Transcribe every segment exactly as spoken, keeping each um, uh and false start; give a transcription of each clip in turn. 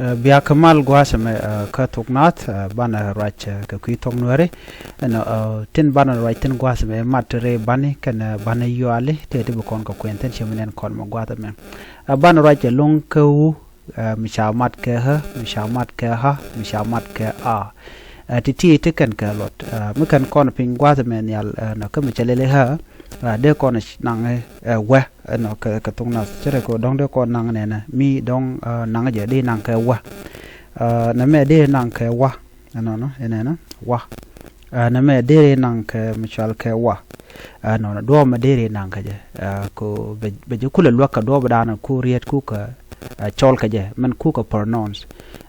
Ɛ, bia kä mal gua̱a̱th ɛmɛ, ɛ, kä thok naath, ɛ, banɛ ruac, ɛ, kɛ kui̱ thok nuääri. Ɛnɔ, ɛ, tin banɛ ruac tin gua̱a̱th ɛmɛ mat ti rɛy bani kɛnɛ, ɛ, bani yuali tëë ti bi kɔn kɛ kuɛn thi̱n ci mi nɛn kɔn mɛ gua̱a̱th ɛmɛ. Ɛ, banɛ ruac ɛlɔ̱ŋ kä u, ɛ, mi ca mat kɛ ɣä, mi ca mat kɛ ɣä, mi ca mat kɛ a. Ɛ, ti̱ti̱ ti kɛn kɛ luɔt. Ɛ, mi kɛn kɔn piny gua̱a̱th ɛmɛ nhial, ɛ, nɔ kä mi cɛ lɛli ɣä, ɛ, dee kɔn naŋ, ɛ, wä. Ɛnɔ kɛ, kɛ thok naath ce̱tkɛ kɛ dɔ̱ŋ dee kɔn naŋ nɛnɛ mi dɔ̱ŋ, ɛ, naŋ jɛ dee naŋ kɛ wä. Ɛ, nɛmɛ dee naŋ kɛ wä. Ɛnɔnɔ, ɛnɛnɔ, wä. Ɛ, nɛmɛ dee naŋ kɛ mi cɔal kɛ wä. Ɛnɔnɔ, duɔ̱ɔ̱p mɛ dee naŋ kɛ jɛ. Ɛ, ko bɛ, bɛ jɛ kulɛ luäk kɛ duɔ̱ɔ̱p dan ku riet ku kɛ, ɛ, cɔl kɛ jɛ, mɛn ku kɛ pronounce.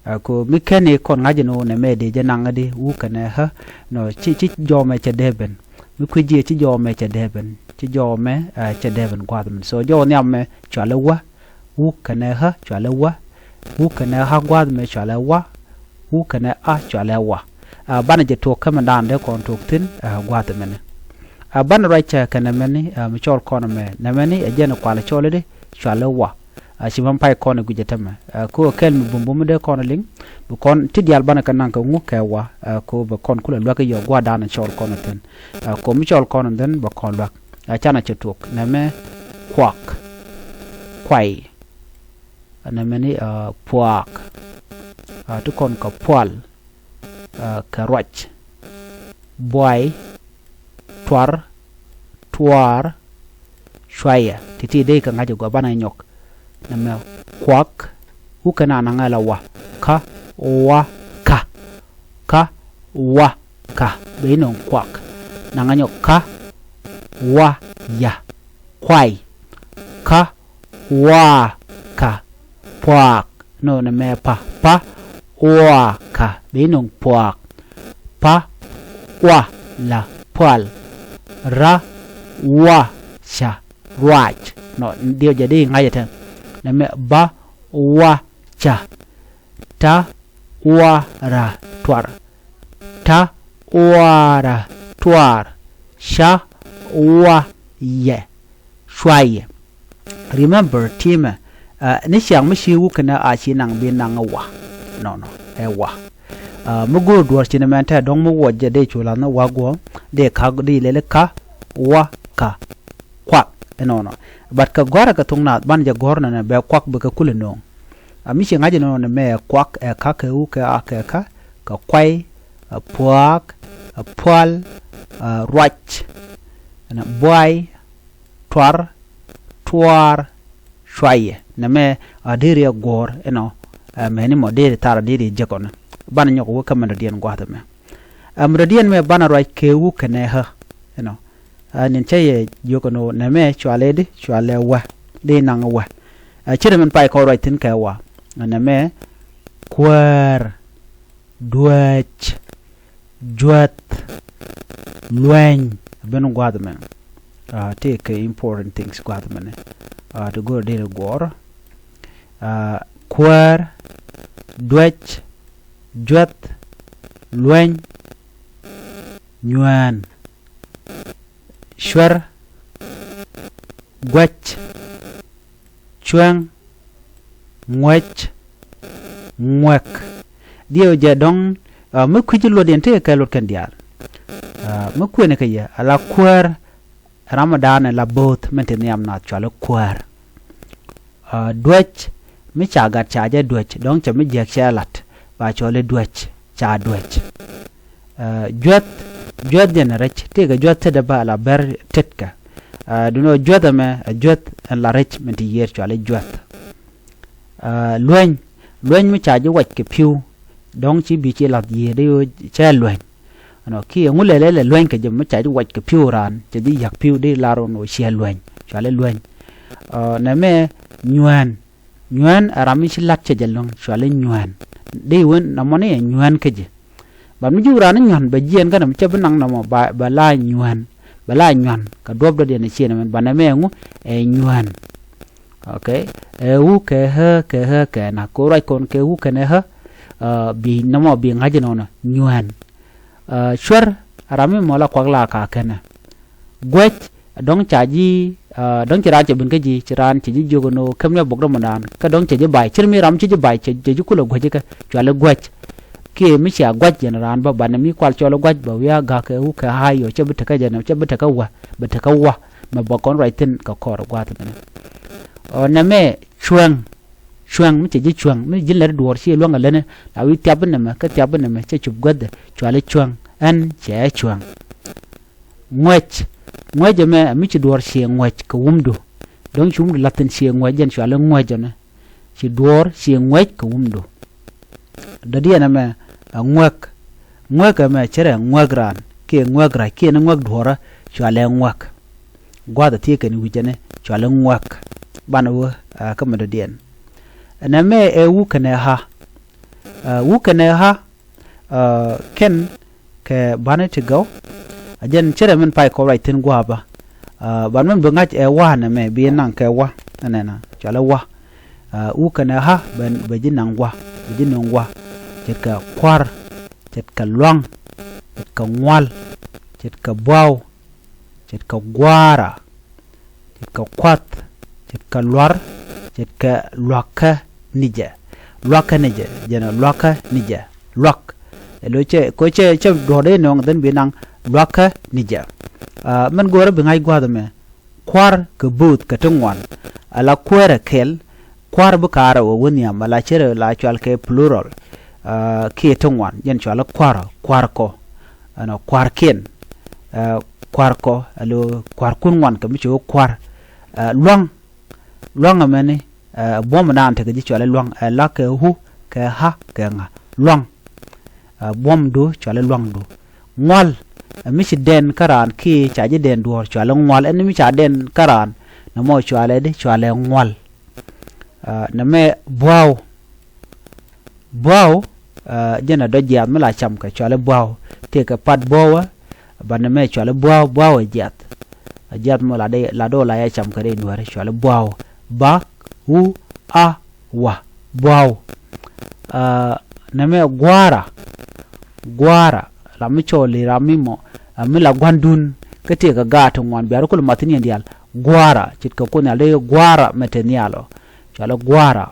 Ɛ, ko mi kɛn i̱ kɔn ŋa̱c ɛn ɣöö nɛmɛ dee jɛ naŋ di, u kɛnɛ ɣä, nɔ, ci, ci jɔmɛ cɛ dee ben. Mi kui̱ jiɛ ci jɔmɛ cɛ dee ben, ci jɔmɛ, ɛ, cɛ dee ben gua̱a̱th min. So jɔw nhiam mɛ cɔalɛ wä, u kɛnɛ ɣä cɔalɛ wä, u kɛnɛ ɣä gua̱a̱th mɛ cɔalɛ wä, u kɛnɛ a cɔalɛ wä. Ɛ, banɛ jɛ tuɔk kä mɛ dan dee kɔn tuɔk thi̱n, ɛ, gua̱a̱th mɛni. Ɛ, banɛ ruac, ɛ, kɛ nɛmɛni, ɛ, mi cɔl kɔn mɛ, nɛmɛni ɛ jɛn kualɛ cɔl di, cɔalɛ wä. Ɛ, ci mɛn pay kɔn ɛ guic ɛ tämɛ. Ɛ, ko kɛl mi bumbum dee kɔn liŋ, bi kɔn ti diaal banɛ kɛ naŋ kɛ ŋu kɛ wä, ɛ, ko bɛ kɔn kulɛ luäk i̱ yɔ gua̱a̱r dan cɔl kɔn thi̱n. Ɛ, ko mi cɔl kɔn thi̱n bɛ kɔn luäk. Ɛ, canɛ cɛ tuɔk. Nɛmɛ kuak, kuay. Ɛ, nɛmɛni, ɛ, puaak. Ɛ, ti kɔn kɛ pual. Ɛ, kɛ ruac. Buay, tuar, tuaar, cuayɛ. Ti̱ti̱ dee kɛ ŋa̱c ɛ gɔaa banɛ nyɔk. Nɛmɛ kuak, u kɛn a naŋɛ la wa. Ka, wa, ka. Ka, wa, ka. Bɛ inɔŋ kuak. Naŋɛ nyɔk ka, wa, ya. Kuay. Ka, wa, ka. Puaak. Nɔ nɛmɛ pa. Pa, wa, ka. Bɛ inɔŋ puaak. Pa, wa, la, pual. Ra, wa, ca. Ruac. Nɔ, diɛw jɛ di ŋa̱c ɛ tɛn. Nɛmɛ ba, wa, ca. Ta, wa, ra, tuar. Ta, wa, ra, tuar. Ca, wa, yɛ. Cuayɛ. Remember, timɛ, ɛ, ni ciaŋ mi ci wukɛ nɛ a ci naŋ bi naŋ wa. Nɔnɔ, ɛ wa. Ɛ, mi go̱o̱r duɔ̱ɔ̱r ci ni mɛn tɛ dɔ̱ŋ mi wuɔc jɛ dee cu lath ni wa guɔ, dee ka, dee lɛli ka, wa, ka. Kuak, ɛnɔnɔ. But kɛ gɔ̱a̱rɛ kɛ thok naath, banɛ jɛ gɔ̱r nɛnɛ bɛ kuak bikɛ kulɛ no̱o̱ŋ. A mi ci ŋa̱c ɛnɔnɔ nɛmɛ ɛ kuak, ɛ ka kɛ wu kɛ a kɛ ka, kɛ kuay, ɛ puaak, ɛ pual, ɛ ruac, ɛnɔ buay, tuar, tuaar, cuayɛ. Nɛmɛ a deri ɛ guɔ̱ɔ̱r ɛnɔ, ɛ mɛni mɔ deri thar a deri ɛ jek ɔnɔ. Banɛ nyɔk wä kä mɛn dɔ̱diɛn gua̱a̱th ɛmɛ. Ɛ mɛn dɔ̱diɛn mɛ banɛ ruac kɛ wu kɛnɛ ɣä ɛnɔ. Ɛ nin cä yɛ jiök ɛn ɣöö nɛmɛ cualɛ di, cualɛ wä. Di naŋ wä. Ɛ ce̱t ɛmɛn pay kɔn ruac thi̱n kɛ wa. Ɛ nɛmɛ kuäär, duäc, juäth, lueny. Ɛ ben gua̱a̱th ɛmɛ. Ɛ tëëkɛ important things gua̱a̱th ɛmɛnɛ. Ɛ ti go̱o̱r deri guɔ̱ɔ̱r. Ɛ kuäär, duäc, juäth, lueny, nyuään, cuɛr, guäc, cuäŋ, ŋuäc, ŋuäk. Diɛw jɛ dɔ̱ŋ, ɛ mi kui̱ci luɔt yɛn tekɛ kɛ luɔt kɛn diaal. Ɛ mi kuënɛ kɛ yɛ ala kuäär. Ram mi daanɛ la bo̱o̱th min te nhiam naath cuali kuäär. Ɛ duäc mi ca gat ca jɛ duäc dɔ̱ŋ cɛ mi jiäk cɛ lat ba cuali duäc, ca duäc. Ɛ juäth, juäth jɛn rɛc, tëëkɛ juäth tetdɛ ba la bɛr tetkɛ. Ɛ duundɛ juäth ɛmɛ ɛ juäth ɛn la rɛc min te yiër cuali juäth. Ɛ lueny, lueny mi ca ji̱ wac kɛ pi̱w dɔ̱ŋ ci bi ci lath yiëë di ɣöö cɛ lueny. Ɛnɔ kiɛ ŋu lɛlɛ lɛ lueny kɛ jɛ mi ca ji̱ wac kɛ pi̱w raan cɛ ji̱ yak pi̱w di lar ɣän ɣöö ciɛ lueny, cuali lueny. Ɛ nɛmɛ nyuään, nyuään ɛ ram mi ci lath cɛ jɛ lueny cuali nyuään. Di wen nɔmɔ ni ɛ nyuään kä jɛ. Bat mi ji̱ wurani nyuan bɛ jiɛn kä nɛmɛ cɛ bi naŋ nɔmɔ ba, ba la nyuan, ba la nyuan kɛ duɔ̱p dɔ̱diɛn ɛ ciɛ nɛmɛ ba nɛmɛ ɛŋu ɛ nyuan. Okay. Ɛ wu kɛ ɣä kɛ ɣä kɛ na ko ruac kɔn kɛ wu kɛnɛ ɣä. Ɛ bi nɔmɔ bi ŋa̱c nɔnɔ nyuan. Ɛ cuɛr ɛ ram mi mɔ la kuak la ka kɛnɛ. Guäc ɛ dɔ̱ŋ ca ji̱, ah, dɔ̱ŋ ci raan cɛ ben kä ji̱, ci raan cɛ ji̱ jiök ɛn ɣöö käm ni a bok rɔmɔdan, kä dɔ̱ŋ cɛ ji̱ ba̱a̱c. Ce̱t mi ram ci ji̱ ba̱a̱c, cɛ, cɛ ji̱ kulɛ guäc kä, cɔalɛ guäc. Kiɛ mi cia gua̱c jɛn raan bä, banɛ mi kual cɔl i̱ gua̱c bä wi̱i̱ a ga̱k kɛ wu kɛ ha̱a̱c ɔ, cɛ bi tekä jɛn, cɛ bi tekä wä, bi tekä wä. Mɛ bä kɔn ruac thi̱n kɛ kɔr gua̱a̱th mɛnɛ. Ɔ, nɛmɛ cuäŋ, cuäŋ, mi cɛ ji̱ cuäŋ, mi ji̱n lät duɔ̱ɔ̱r ci luäŋ a länɛ, la wi̱i̱ thiap bi nɛmɛ, kä thiap bi nɛmɛ, cɛ cup guäthdɛ, cɔalɛ cuäŋ, ɛn cɛ cuäŋ. Ŋuäc, ŋuäc ɛmɛ, mi ci duɔ̱ɔ̱r ci ŋuäc kɛ wumdu. Dɔ̱ŋ ci wumdu la̱th thi̱n ci ŋuäc, jɛn cɔalɛ ŋuäc ɛnɛ. Ci duɔ̱ɔ̱r ci ŋuäc kɛ wumdu. Dɔ̱diɛn ɛmɛ, ɛ ŋuäk. Ŋuäk ɛmɛ ce̱t ɛ ŋuäk raan, kiɛ ŋuäk rac, kiɛ ni ŋuäk duɔ̱ɔ̱rä, cɔalɛ ŋuäk. Gua̱a̱th ɛ thiee kɛn wi̱c ɛnɛ, cɔalɛ ŋuäk. Banɛ wä, ɛ, kä mɛ dɔ̱diɛn. Ɛnɛ mɛ ɛ wu kɛnɛ ɣa̱. Ɛ, wu kɛnɛ ɣa̱, ɛ, kɛn kɛ bani ti gɔw. A jɛn ce̱t ɛ min pay kɔp ruac thi̱n gua̱a̱ bä. Ɛ, ban min bi ŋa̱c ɛ wa̱a̱ nɛmɛ bi naŋ kɛ wa̱a̱. Ɛnɛna, cɔalɛ wa̱a̱. Ɛ, wu kɛnɛ ɣa̱ bɛ, bɛ ji̱ naŋ wa̱a̱, bɛ ji̱ naŋ wa̱a̱. Ce̱tkɛ kua̱r, ce̱tkɛ lua̱ŋ, ce̱tkɛ ŋual, ce̱tkɛ bua̱w, ce̱tkɛ gua̱a̱ra, ce̱tkɛ kua̱th, ce̱tkɛ lua̱r, ce̱tkɛ lua̱kä ni jɛ. Lua̱kä ni jɛ, jɛn ɛ lua̱kä ni jɛ. Lua̱k. Ɛ lo̱ cɛ, kɔ cɛ, cɛ duɔ̱ɔ̱r dee nɔŋ dhän bi naŋ lua̱kä ni jɛ. Ɛ, min go̱o̱rä bi ŋa̱c gua̱a̱th ɛmɛ. Kua̱r kɛ bo̱o̱th kɛ ti ŋuan. Ala kuäärä kɛl, kua̱r bi ka̱a̱rä wä wä nhiam, ala ce̱t ɛ la cɔal kɛ plural. Ɛ, kiɛ ti ŋuan, jɛn cɔalɛ kua̱rä, kua̱rkɔ. Ɛnɔ kua̱rkiɛn. Ɛ, kua̱rkɔ, alo kua̱rkun ŋuan kɛ mi ci wä kua̱r. Ɛ, lua̱ŋ, lua̱ŋ ɛmɛni, ɛ, buɔ̱mdan tekɛ ji̱ cɔalɛ lua̱ŋ, ɛ, la kɛ hu, kɛ ɣa̱, kɛ ŋa̱. Lua̱ŋ. Ɛ, buɔ̱mdu, cɔalɛ lua̱ŋdu. Ŋual, ɛ, mi ci dɛn kä raan kiɛ ca ji̱ dɛn duɔ̱ɔ̱r, cɔalɛ ŋual. Ɛn mi ca dɛn kä raan, nɛmɔ cɔalɛ di, cɔalɛ ŋual. Ɛ, nɛmɛ bua̱a̱w. Bua̱a̱w, ɛ, jɛn ɛ dɔ̱ jiath mi la cam kɛ, cɔalɛ bua̱a̱w. Tëëkɛ pat bua̱a̱wä, ba nɛmɛ cɔalɛ bua̱a̱w, bua̱a̱w ɛ jiath. Ɛ jiath mɔ la dee, la dee la ya cam kɛ rɛy nuäärä, cɔalɛ bua̱a̱w. Ba, u, a, wa, bua̱a̱w. Ɛ, nɛmɛ gua̱a̱ra. Gua̱a̱ra, la mi cɔɔl i̱ ram mi mɔ, ɛ, mi la gua̱ndun, kä tëëkɛ gaat ti ŋuan, bia rɔ kul math ni diaal. Gua̱a̱ra, ce̱tkɛ Kuoth Nhial dee gua̱a̱ra mɛ te nhial ɔ. Cɔalɛ gua̱a̱ra.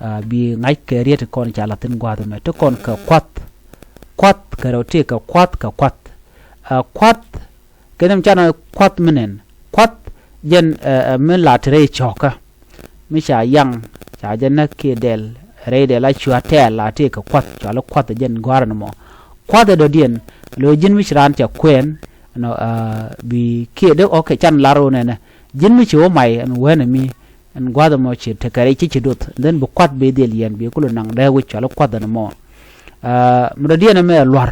Ɛ, bi ŋa̱c kɛ riet ti kɔn ca la̱th thi̱n gua̱a̱th ɛmɛ. Ti kɔn kɛ kua̱th. Kua̱th kɛ rɛw tëëkɛ kua̱th kɛ kua̱th. Ɛ, kua̱th, kɛn mi canɛ kua̱th mi nɛn. Kua̱th jɛn, ɛ, ɛ, mi la te rɛy cɔ̱kä. Mi ca yaŋ, ca jɛ näk kiɛ dɛl, rɛy dɛl a cua tɛɛl la tëëkɛ kua̱th, cɔalɛ kua̱th jɛn gua̱a̱r ɛn mɔ. Kua̱th ɛ dɔ̱diɛn, lo̱ ji̱n mi ci raan cɛ kuɛɛn, nɔ, ɛ, bi kiɛ dee ɣɔ̱k kɛ can lar ɣöö nɛnɛ. Ji̱n mi ci wä may ɛn weenɛ mi, ɛn gua̱a̱th ɛmɔ ci tekɛ rɛy ci ci doth. Then bi kua̱th bi dhil yɛn bi kulɛ naŋ dee wi̱c cɔalɛ kua̱th ɛn mɔ. Ɛ, mi dɔ̱diɛn ɛmɛ ɛ lua̱r.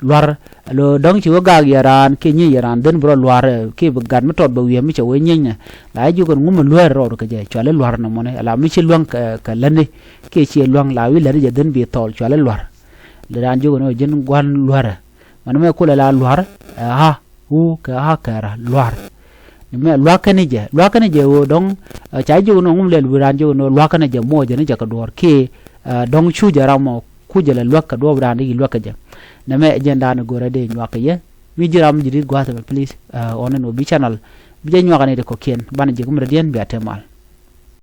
Lua̱r, lo dɔ̱ŋ ci wä gaak yɛ raan kiɛ nyieny yɛ raan, then bi rɔ lua̱r, ɛ, kiɛ bi gat mi tɔt bɛ wi̱i̱ mi cɛ wee nyieny nɛ. La ji̱ jiök ɛn ŋu mi luäär rɔɔd kɛ jɛ, cɔalɛ lua̱r nɔmɔ ni. La mi ci luäŋ kɛ, kɛ lätni, kiɛ ciɛ luäŋ, la wi̱i̱ lätni jɛ, then bi thɔɔl, cɔalɛ lua̱r. Lɛ raan jiök ɛn ɣöö ji̱n gua̱n lua̱rɛ. Mɛn mɛ kulɛ la lua̱r, ɛ, ɣa̱, wu kɛ ɣa̱ kɛ ra̱, lua̱r. Ni mɛ lua̱kä ni jɛ, lua̱kä ni jɛ ɣöö dɔ̱ŋ, ɛ, ca jiök ɛn ɣöö ŋu mi lɛl wi̱i̱ raan jiök ɛn ɣöö lua̱kä ni jɛ muɔɔcɛ ni jɛ kɛ duɔ̱ɔ̱r kiɛ, ɛ, dɔ̱ŋ cucɛ ram ɔ kucɛ lɛ luäk kɛ duɔ̱ɔ̱p dan i̱ luäk kɛ jɛ. Nɛmɛ ɛ jɛn dan i̱ go̱rɛ dee nyuak kɛ yɛ. Mi ji̱ ram ji̱ di̱t gua̱a̱th ɛmɛ, please, ɛ, ɣɔn ɛn ɣöö bi channel bi jɛ nyuak ɛ ni ti kɔ̱kiɛn, banɛ ji̱ kä mi rɔ diɛn bia te mal.